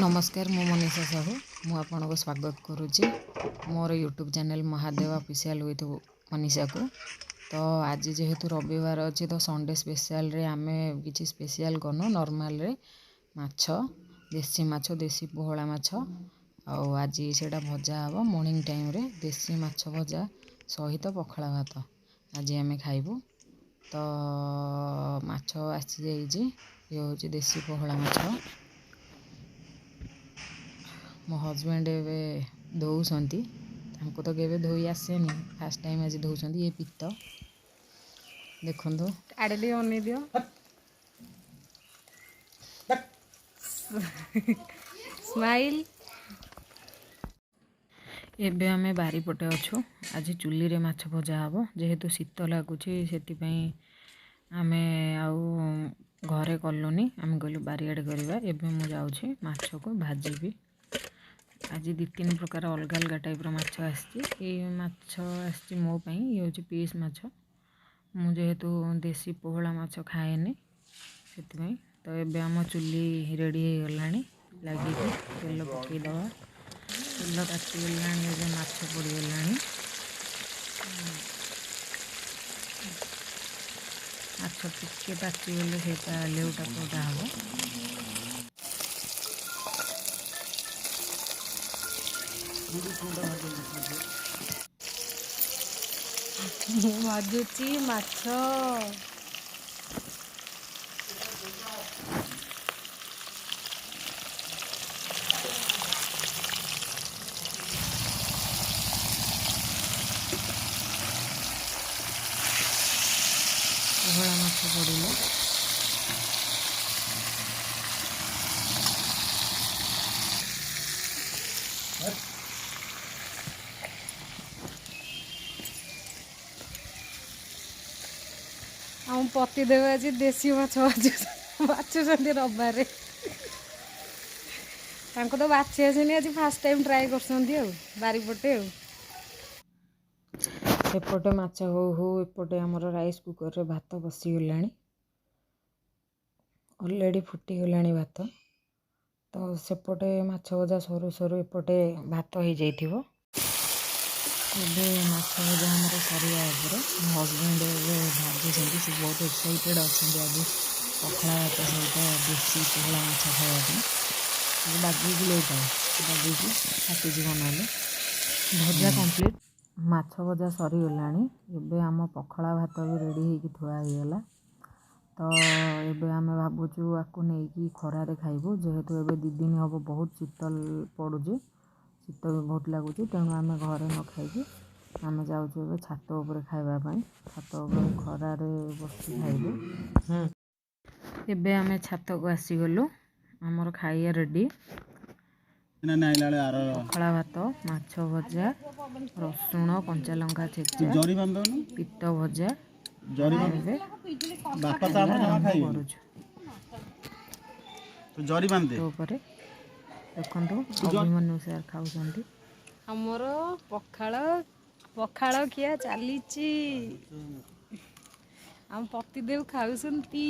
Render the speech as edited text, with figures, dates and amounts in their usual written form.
ନମସ୍କାର, ମୁଁ ମନୀଷା ସାହୁ। ମୁଁ ଆପଣଙ୍କୁ ସ୍ୱାଗତ କରୁଛି ମୋର YouTube channel Mahadev official with ମନୀଷାକୁ। ତ ଆଜି ଯେହେତୁ ରବିବାର ଅଛି, ତ ସଣ୍ଡେ ସ୍ପେଶାଲରେ ଆମେ କିଛି ସ୍ପେଶିଆଲ କରିନୁ। ନର୍ମାଲରେ ମାଛ, ଦେଶୀ ମାଛ, ଦେଶୀ ପୋହଳା ମାଛ, ଆଉ ଆଜି ସେଇଟା ଭଜା ହେବ ମର୍ଣ୍ଣିଂ ଟାଇମ୍ରେ। ଦେଶୀ ମାଛ ଭଜା ସହିତ ପଖାଳ ଭାତ ଆଜି ଆମେ ଖାଇବୁ। ତ ମାଛ ଆସିଯାଇଛି। ଇଏ ହେଉଛି ଦେଶୀ ପୋହଳା ମାଛ। ମୋ ହଜବେଣ୍ଡ ଏବେ ଧୋଉଛନ୍ତି। ତାଙ୍କୁ ତ କେବେ ଧୋଇ ଆସେନି, ଫାର୍ଷ୍ଟ ଟାଇମ୍ ଆଜି ଧୋଉଛନ୍ତି। ଇଏ ପିତ ଦେଖନ୍ତୁ। ଆଡ଼େ ଟିକେ ଅନେଇ ଦିଅ। ସ୍ମାଇଲ୍। ଏବେ ଆମେ ବାରିପଟେ ଅଛୁ। ଆଜି ଚୁଲିରେ ମାଛ ଭଜା ହେବ। ଯେହେତୁ ଶୀତ ଲାଗୁଛି, ସେଥିପାଇଁ ଆମେ ଆଉ ଘରେ କଲୁନି, ଆମେ କହିଲୁ ବାରିଆଡ଼େ କରିବା। ଏବେ ମୁଁ ଯାଉଛି ମାଛକୁ ଭାଜିବି। ଆଜି 2 3 ପ୍ରକାର ଅଲଗା ଅଲଗା ଟାଇପ୍ର ମାଛ ଆସିଛି। ଏଇ ମାଛ ଆସିଛି ମୋ ପାଇଁ। ଇଏ ହେଉଛି ପିସ୍ ମାଛ। ମୁଁ ଯେହେତୁ ଦେଶୀ ପୋହଳା ମାଛ ଖାଏନି, ସେଥିପାଇଁ। ତ ଏବେ ଆମ ଚୁଲି ରେଡ଼ି ହେଇଗଲାଣି ଲାଗିକି। ତେଲ ପକାଇଦେବା। ତେଲ ତାତିଗଲାଣି, ଏବେ ମାଛ ପଡ଼ିଗଲାଣି। ମାଛ ଟିକେ ପାଚିଗଲେ ସେଇଟା ଲେଉଟା ପୋଡ଼ା ହେବ। ମୁଁ ଭାଜୁଛି ମାଛ। ପୋହଳା ମାଛ ପଡ଼ିଲା। ଆମ ପତିଦେବ ଆଜି ଦେଶୀ ମାଛ ବାଛୁଛନ୍ତି ରବିବାରରେ। ତାଙ୍କୁ ତ ବାଛି ଆସେନି, ଆଜି ଫାର୍ଷ୍ଟ ଟାଇମ୍ ଟ୍ରାଏ କରୁଛନ୍ତି ଆଉ ବାରିପଟେ ଆଉ। ସେପଟେ ମାଛ ହଉ ହଉ ଏପଟେ ଆମର ରାଇସ୍ କୁକର୍ରେ ଭାତ ବସିଗଲାଣି। ଅଲରେଡ଼ି ଫୁଟିଗଲାଣି ଭାତ। ତ ସେପଟେ ମାଛ ଭଜା ସରୁ ସରୁ ଏପଟେ ଭାତ ହେଇଯାଇଥିବ। ଏବେ ମାଛ ଭଜା ଆମର ସରିବା ଉପରେ। ମୋ ହଜବେଣ୍ଡ ଏବେ ଭାଜୁଛନ୍ତି। ସେ ବହୁତ ଏକ୍ସାଇଟେଡ଼ ଅଛନ୍ତି ଆଜି ପଖାଳ ଭାତ ସହିତ ଦେଶୀ ପୋହଳା ମାଛ ଖାଇବା ପାଇଁ। ବାଗେଇକି ଲେଉଟାଅ, ବାଗେଇକି, ଫାଟିଯିବ ନହେଲେ। ଭଜା କମ୍ପ୍ଲିଟ୍। ମାଛ ଭଜା ସରିଗଲାଣି। ଏବେ ଆମ ପଖାଳ ଭାତ ବି ରେଡ଼ି ହେଇକି ଥୁଆ ହେଇଗଲା। ତ ଏବେ ଆମେ ଭାବୁଛୁ ଆକୁ ନେଇକି ଖରାରେ ଖାଇବୁ। ଯେହେତୁ ଏବେ 2 ଦିନ ହେବ ବହୁତ ଶୀତ ପଡ଼ୁଛି, ଶୀତ ବି ବହୁତ ଲାଗୁଛି, ତେଣୁ ଆମେ ଘରେ ନ ଖାଇକି ଆମେ ଯାଉଛୁ ଏବେ ଛାତ ଉପରେ ଖାଇବା ପାଇଁ। ଛାତ ଉପରେ ଖରାରେ ବସି ଖାଇବୁ। ଏବେ ଆମେ ଛାତକୁ ଆସିଗଲୁ। ଆମର ଖାଇବା ରେଡ଼ି। ପଖାଳ ଭାତ, ମାଛ ଭଜା, ରସୁଣ କଞ୍ଚା ଲଙ୍କା ଛେଚା, ପିତ ଭଜା। ଏବେ ଆରମ୍ଭ କରୁଛୁ। ଉପରେ ଦେଖନ୍ତୁ, ଅଭିମନ୍ୟୁ ସାର୍ ଖାଉଛନ୍ତି। ଆମର ପଖାଳ ଖିଆ ଚାଲିଛି। ଆମ ପତିଦେବ ଖାଉଛନ୍ତି।